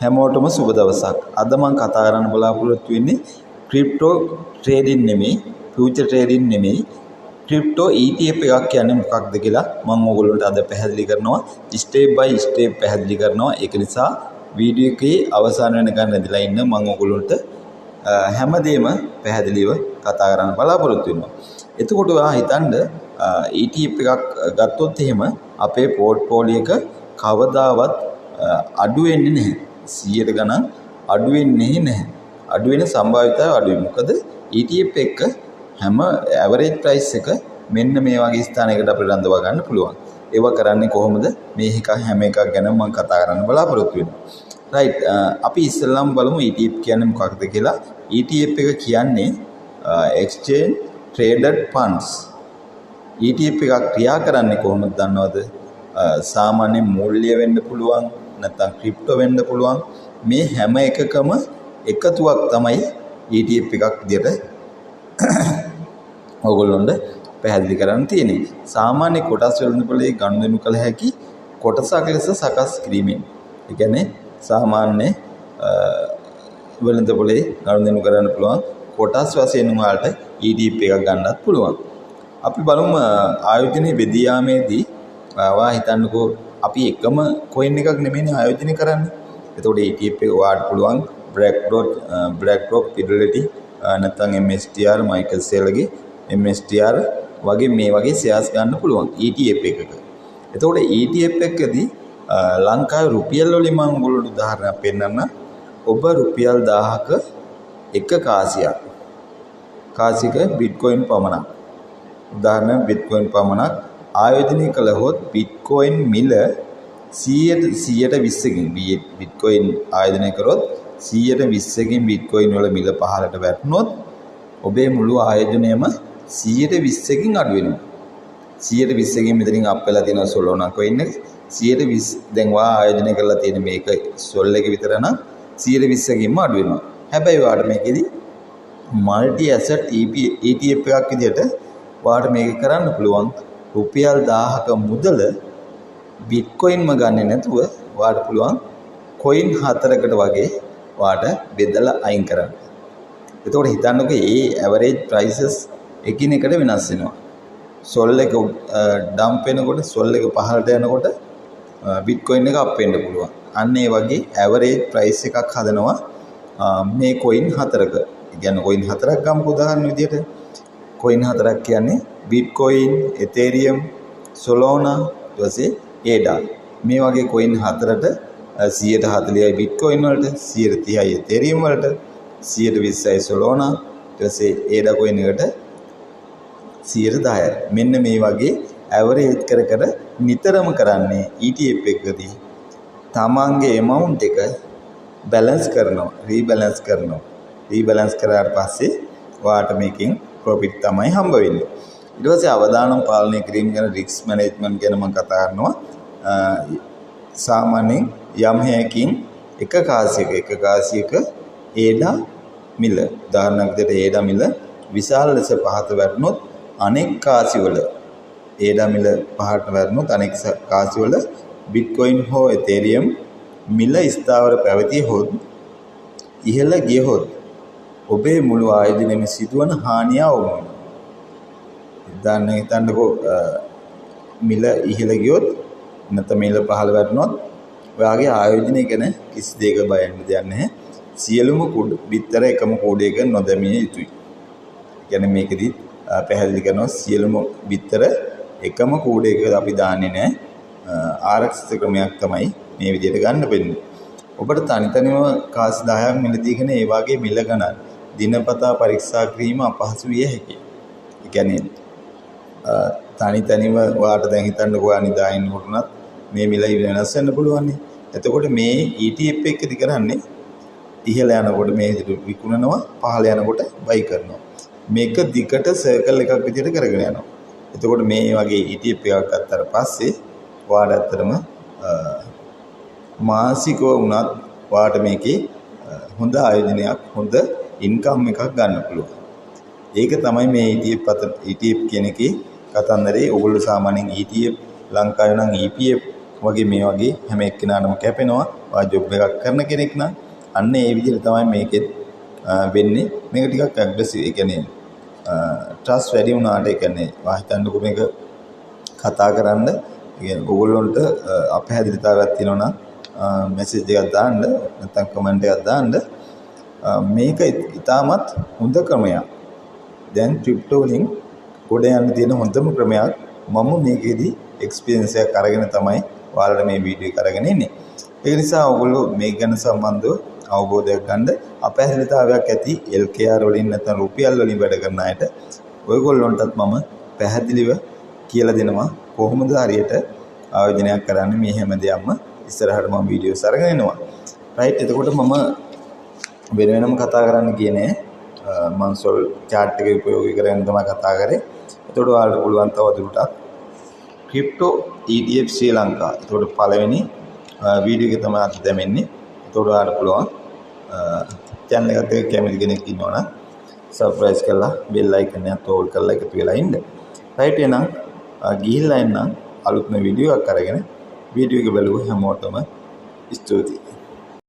හැමෝටම සුබ දවසක්. අද මම කතා කරන්න බලාපොරොත්තු වෙන්නේ ක්‍රිප්ටෝ ට්‍රේඩින් නෙමෙයි, ෆියුචර් ට්‍රේඩින් නෙමෙයි, ක්‍රිප්ටෝ ETF එකක් කියන්නේ මොකක්ද කියලා මම ඕගොල්ලන්ට අද පැහැදිලි කරනවා. ස්ටෙප් බයි ස්ටෙප් පැහැදිලි කරනවා. ඒක නිසා වීඩියෝ එකේ අවසාන වෙනකන් රැඳිලා ඉන්න. මම ඕගොල්ලන්ට හැමදේම පැහැදිලිව කතා කරන්න බලාපොරොත්තු වෙනවා. එතකොට ඔයා හිතන්න ETF එකක් ගත්තොත් එහෙම අපේ පෝට්ෆෝලියෝ එක කවදාවත් අඩු වෙන්නේ නැහැ. 100ට ගණන් අඩු වෙන්නේ නැහැ. අඩු වෙන සම්භාවිතාවය අඩුයි. මොකද ETF එක හැම ඇවරේජ් ප්‍රයිස් එක මෙන්න මේ වගේ ස්ථානයකට අපිට රඳවා ගන්න පුළුවන්. ඒවා කරන්නේ කොහොමද? මේ එක හැම එකක් ගැනම මම කතා කරන්න බලාපොරොත්තු වෙනවා. රයිට්, අපි ඉස්සෙල්ලාම බලමු ETF කියන්නේ මොකක්ද කියලා. ETF එක කියන්නේ Exchange Traded Funds. ETF එකක් ක්‍රියා කරන්නේ කොහොමද දන්නවද? සාමාන්‍ය මූල්‍ය වෙන්න පුළුවන්, නැත්නම් ක්‍රිප්ටෝ වෙන්න පුළුවන්. මේ හැම එකකම එකතුවක් තමයි ETF එකක් විදියට ඔයගොල්ලොන්ට පැහැදිලි කරන්න තියෙන්නේ. සාමාන්‍ය කොටස් වෙළඳපොළේ ගනුදෙනු කළ හැකි කොටසක් ලෙස සකස් කිරීමෙන්. ඒ කියන්නේ සාමාන්‍ය වෙළඳපොළේ ගනුදෙනු කරන්න පුළුවන් කොටස් වශයෙන් ඔයාලට ETF එකක් ගන්නත් පුළුවන්. අපි බලමු ආයෝජනයේ බෙදී යාමේදී ඔයා හිතන්නකෝ අපි එකම කොයින් එකක් නෙමෙයිනේ ආයෝජනය කරන්නේ. එතකොට ETF එක ඔයාලට පුළුවන් BlackRock, Fidelity, නැත්නම් MSTR, Michael සේලගේ MSTR වගේ මේ වගේ ෂෙයාර්ස් ගන්න පුළුවන් ETF එකක. එතකොට ETF එකකදී ලංකාවේ රුපියල් වලින් මම ඔයගොල්ලන්ට උදාහරණයක් පෙන්නන්න. ඔබ රුපියල් 1000ක එක කාසියක් කාසියක බිට්කොයින් පමණක්, උදාහරණ බිට්කොයින් පමණක් ආයෝජනය කළහොත් බිට්කොයින් මිල 120කින්, බිට්කොයින් ආයෝජනය කරොත් 120කින් බිට්කොයින් වල මිල පහළට වැටුනොත් ඔබේ මුළු ආයෝජනයම 120කින් අඩු වෙනවා. 120කින් මෙතනින් අප් වෙලා තියෙනවා සොලෝනා කොයින් එක 120. දැන් ඔයා ආයෝජනය කරලා තියෙන මේක සොල් එක විතර නම් 120කින්ම අඩු වෙනවා. හැබැයි ඔයාට මේකෙදි මල්ටි ඇසට් ETF එකක් විදියට ඔයාට මේක කරන්න පුළුවන්. රුපියල් 1000ක මුදල බිට්කොයින්ම ගන්නෙ නැතුව ඔයාට පුළුවන් කොයින් හතරකට වගේ ඔයාට බෙදලා අයින් කරන්න. එතකොට හිතන්නකෝ ඒ ඇවරේජ් ප්‍රයිසස් එකිනෙකට වෙනස් වෙනවා. සොල් එක ඩම්ප් වෙනකොට, සොල් එක පහළට යනකොට බිට්කොයින් එක අප් වෙන්න පුළුවන්. අන්න ඒ වගේ ඇවරේජ් ප්‍රයිස් එකක් හදනවා මේ කොයින් හතරක. ඒ කියන්නේ කොයින් හතරක් ගමුකෝ උදාහරණ විදියට. කොයින් හතරක් කියන්නේ බිට්කොයින්, එතේරියම්, සොලෝනා, ඊට පස්සේ ඒඩා. මේ වගේ කොයින් හතරට 140යි බිට්කොයින් වලට, 130යි එතේරියම් වලට, 120යි සොලෝනා, ඊට පස්සේ ඒඩා කොයින් එකට 110යි. මෙන්න මේ වගේ ඇවරේජ් කර කර නිතරම කරන්නේ ETF එකකදී තමන්ගේ ඇමවුන්ට් එක බැලන්ස් කරනවා, රීබැලන්ස් කරනවා. රීබැලන්ස් කරාට පස්සේ ඔයාට මේකෙන් ප්‍රොෆිට් තමයි හම්බ වෙන්නේ. ඊට පස්සේ අවදානම් පාලනය කිරීම ගැන, රිස්ක් මැනේජ්මන්ට් ගැන මම කතා කරනවා. සාමාන්‍යයෙන් යම් හේයකින් එක කාසියක ඒඩා මිල, උදාහරණයක් විදිහට ඒඩා මිල විශාල ලෙස පහත වැටුනොත් අනෙක් කාසිවල, ඒඩා මිල පහට වැටුනොත් අනෙක් කාසිවල බිට්කොයින් හෝ එතේරියම් මිල ස්ථාවර පැවතියහොත් ඉහළ ගියහොත් ඔබේ මුළු ආයෝජනයෙම සිදුවන හානිය අවම වෙනවා. දැන් හිතන්නකෝ මිල ඉහළ ගියොත් නැත්නම් මිල පහළ වැටුනොත් ඔයාගේ ආයෝජනය ගැන කිසි දෙයක බය වෙන්න දෙයක් නැහැ. සියලුම බිත්තර එකම කූඩේක නොදැමිය යුතුයි. ඒ කියන්නේ මේකෙදි පැහැදිලි කරනවා සියලුම බිත්තර එකම කූඩේක අපි දාන්නේ නැහැ. ආරක්ෂිත ක්‍රමයක් තමයි මේ විදිහට ගන්න වෙන්නේ. ඔබට තනි තනිව කාසි 10ක් මිලදීගෙන ඒ වගේ මිල ගණන් දිනපතා පරීක්ෂා කිරීම අපහසු විය හැකියි. ඒ කියන්නේ තනි තනිව ඔයාට දැන් හිතන්නකෝ ඔයා නිදා ඉන්නකොට උනත් මේ මිල වෙනස් වෙන්න පුළුවන් නේ. එතකොට මේ ETF එකදී කරන්නේ ඉහළ යනකොට මේ විදිහට විකුණනවා, පහළ යනකොට බයි කරනවා. මේක දිගට සර්කල් එකක් විදිහට කරගෙන යනවා. එතකොට මේ වගේ ETF එකක් ගත්තාට පස්සේ ඔයාට ඇත්තටම මාසිකව වුණත් ඔයාට මේකේ හොඳ ආයෝජනයක්, හොඳ ඉන්කම් එකක් ගන්න පුළුවන්. ඒක තමයි මේ ETF කියන එකේ කතන්දරේ. ඔයගොල්ලෝ සාමාන්‍යයෙන් ETF ලංකාවේ නම් EPF වගේ මේ වගේ හැම එක්කෙනාටම කැපෙනවා. ඔයා ජොබ් එකක් කරන කෙනෙක් නම් අන්න ඒ විදිහට තමයි මේකෙත් වෙන්නේ. මේක ටිකක් ඇග්‍රෙසිව්, ඒ කියන්නේ ට්‍රස්ට් වැඩි වුණාට, ඒ කියන්නේ ඔයා හිතන්නකෝ මේක කතා කරන්න, ඒ කියන්නේ ඔයගොල්ලොන්ට අපහැදිලිතාවයක් තියෙනවා නම් මැසේජ් එකක් දාන්න, නැත්නම් කමෙන්ට් එකක් දාන්න. මේක ඉතාමත් හොඳ ක්‍රමයක්. දැන් ක්‍රිප්ටෝ වලින් ගොඩ යන්න තියෙන හොඳම ක්‍රමයක්. මම මේකෙදි එක්ස්පීරියන්ස් එකක් අරගෙන තමයි ඔයාලට මේ වීඩියෝ එක අරගෙන ඉන්නේ. ඒ නිසා ඔයගොල්ලෝ මේක ගැන සම්බන්ධව අවබෝධයක් ගන්න, අපහැදිලිතාවයක් ඇති LKR වලින් නැත්නම් රුපියල් වලින් වැඩ කරන අයට ඔයගොල්ලොන්ටත් මම පැහැදිලිව කියලා දෙනවා කොහොමද හරියට ආයෝජනයක් කරන්නේ. මේ හැම දෙයක්ම ඉස්සරහට මම වීඩියෝස් අරගෙන එනවා. රයිට්, එතකොට මම වෙන වෙනම කතා කරන්න ගියේ නෑ. මං සොල් චාට් එක උපයෝගී කරගෙන තමයි කතා කරේ. එතකොට ඔයාලට පුළුවන් තව දුරටත් ක්‍රිප්ටෝ ETF ශ්‍රී ලංකා. එතකොට පළවෙනි වීඩියෝ එක තමයි අද දැමෙන්නේ. එතකොට ඔයාලට පුළුවන් චැනල් එකත් එක්ක කැමති කෙනෙක් ඉන්නවා නම් සබ්ස්ක්‍රයිබ් කරලා බෙල් අයිකන් එකත් ඕල් කරලා එකතු වෙලා ඉන්න. රයිට්, එහෙනම් ගිහිල්ලා එන්නම් අලුත්ම වීඩියෝ එකක් අරගෙන. වීඩියෝ එක බැලුව හැමෝටම ස්තුතියි.